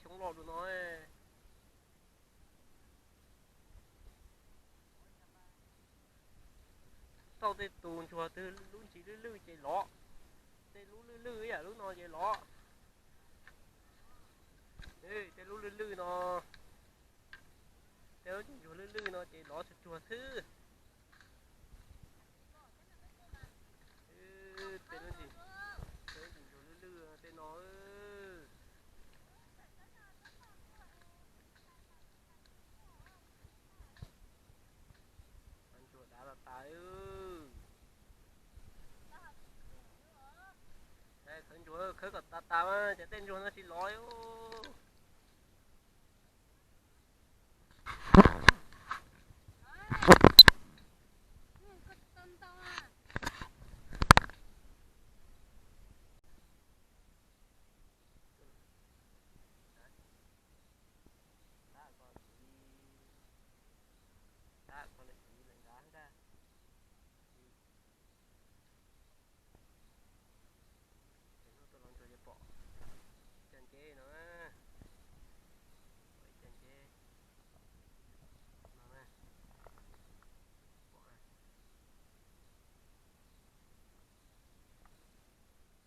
Loj dua no. Tau tej tus ntsuag twg lub ntsis lwj lwj ces lov, tej lub lwj lwj ib yam lub no ces lov. Tej lub lwj lwj no, tej lub ntsuag lwj lwj no ces lov tsuag tsuag xwb. Tej lub ntsuag lwj lwj tej no. Ntsuag dav tas tas. Khawb ntsuag, khawb kom tas tas mas cov tej ntsuag no tsis lov. Ces hnub tuaj los ntsuag ces pom ib cag nceb no, pom ib cag nceb no na, pom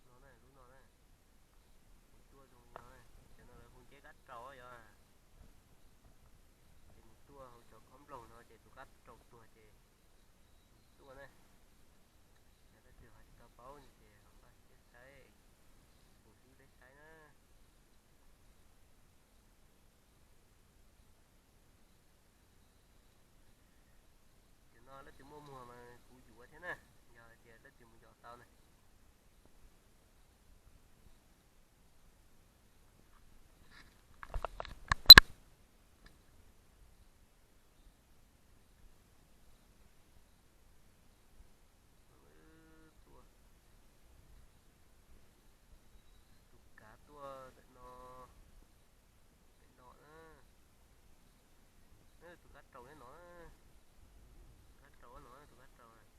no na, lub no na, mus tuaj zoo li no, cov no lawv hu nceb kab raus yog. Ces mus tuaj hauv cov khob nploog no ces tus kab raus tuag ces mus tuaj na. Yog leej twg ho tsis tau paub no ces ho npaj siab saib, mus xwb peb saib na. Cov no leej twg muaj muag mas kuv yuav thiab na, yog hais tias leej twg mus yos tau na. Tuaj, tus kav tuaj ntawm no, pem no na. Tus kab raus neb no, tus kab raus no, tus kab raus.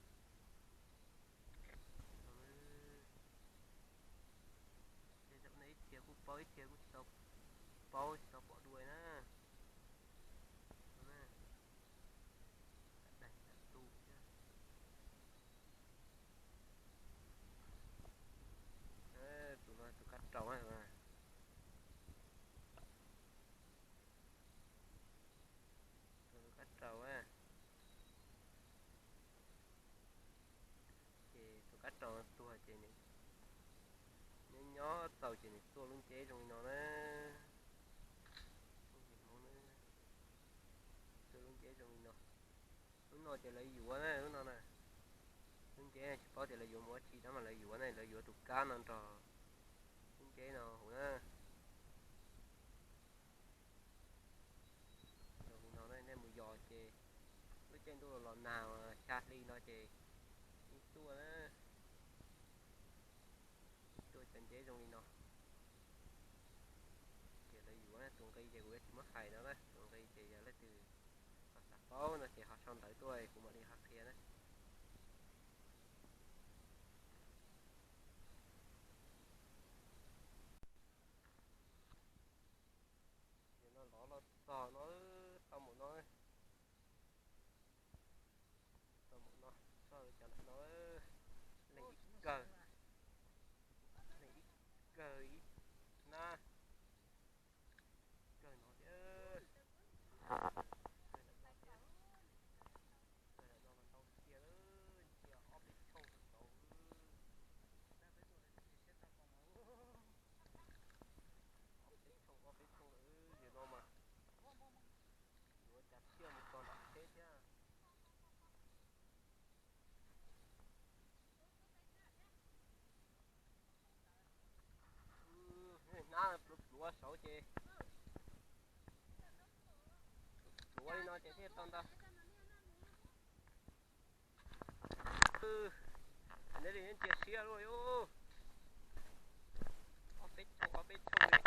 Tej zaum nej ib txhia kuj paub, ib txhia kuj tsis tau paub, tsis tau pom dua na. Daim tu thiab. Tus no tus kab raus, tus kab raus. Ces tus kab raus tuag ces nws nyob nyob txaus ces nws tuaj lub nceb zoo li no na. Tuaj lub nceb zoo li no. Lub no ces lawv yuav na, lub no na. Lub nceb tsis paub tias lawv yuav mus ua tsi tab mas lawv yuav na, lawv yuav tus kab no nrog lub nceb no hauv na. Zoo li no nej mus yos ces lub caij ntuj los nag xya hli no ces yeej tuaj na. Tuaj cov nceb zoo li no. Ces lawv yuav na, tus nqi ces kuv yuav tsis muab hais no na, tus nqi ces yog leej twg ho xav paub no ces ho sau ntawv tuaj kuv mam li ho qhia na. Ces no lov los txog no, tau mus no, tau mus no, txog cov lawm no, leej ib kawg, leej ib kawg ib hnab, kawg no thiab, kawg lawm no thiab, kawg lawm no mas ntau tiag, ntsia ob peb tshooj saud, ob peb tshooj, ob peb tshooj lawm no mas, yuav cas thiaj mus txog nram tsheb thiab. Hnab pluav pluav saud ces pluav li no ces thiaj tau ntag. Neb li ntsia siab luaj, ob peb tshooj, ob peb tshooj li.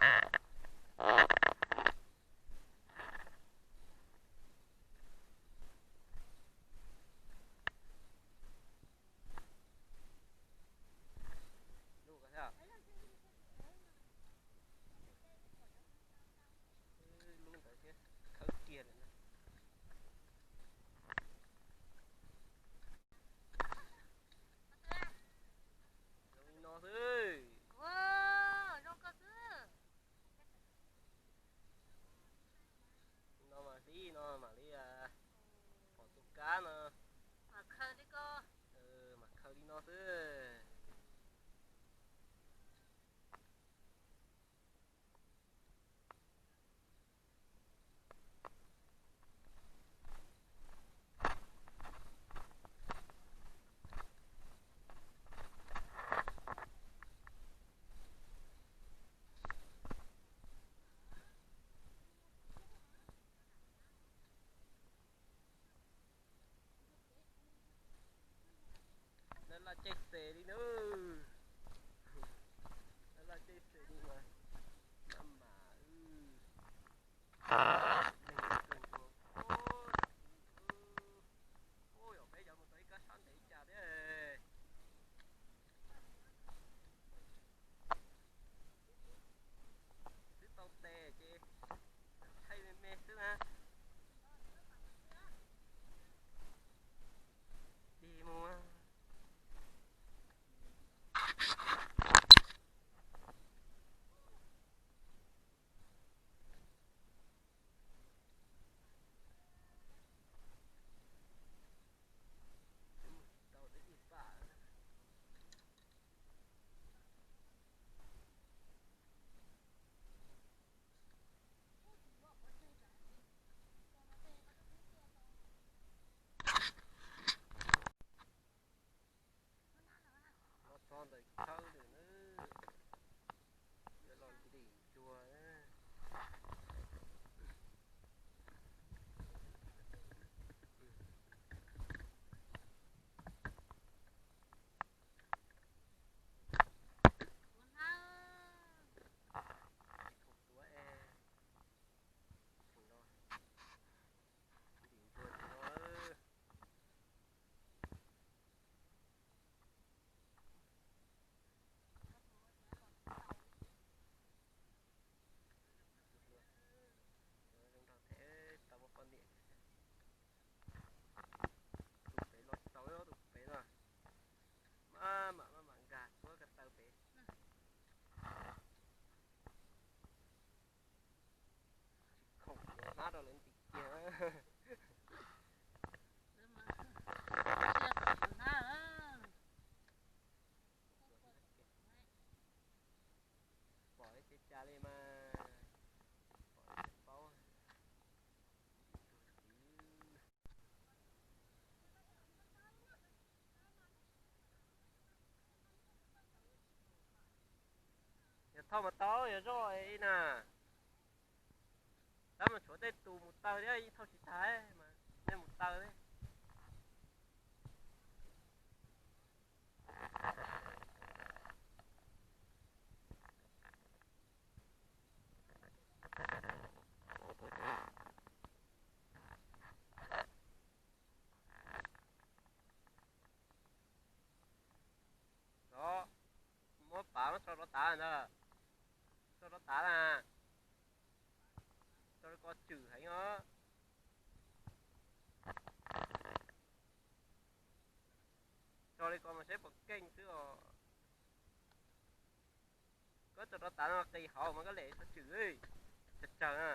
Qab no mas khaws li no xwb. Laj laj caij xes li na. Laj laj caij xes li mas. Maj mam. Ub, yog peb cov mus tau ib kab sab ntev cas thiab. Twb tau tes ces thaij me me xwb na. Dig mus. Los txog ntawm chaw lawm na, yuav los ntim ntsuag. Tus pem los tau tus pem no. Maj mam maj mam nkag tuab ko taw pem. Tsis khoom hnab rau lawv ntim kiag. Pom ces cas li mas, pom ces paub. Yog thauj mas tau, yog zoj li na. Tab mas tshuav tej tus mus taw thiab, thauj tsis tag mas nej mus taw. Muab pav muab tso rov tav ntag. Tso rov tav na. Tso li ko tsawm heev os. Tso li ko mas saib puas keej xwb os. Koj tso rov tav no qis hauv mas koj lem tso tsawm, tsawg tsawg na.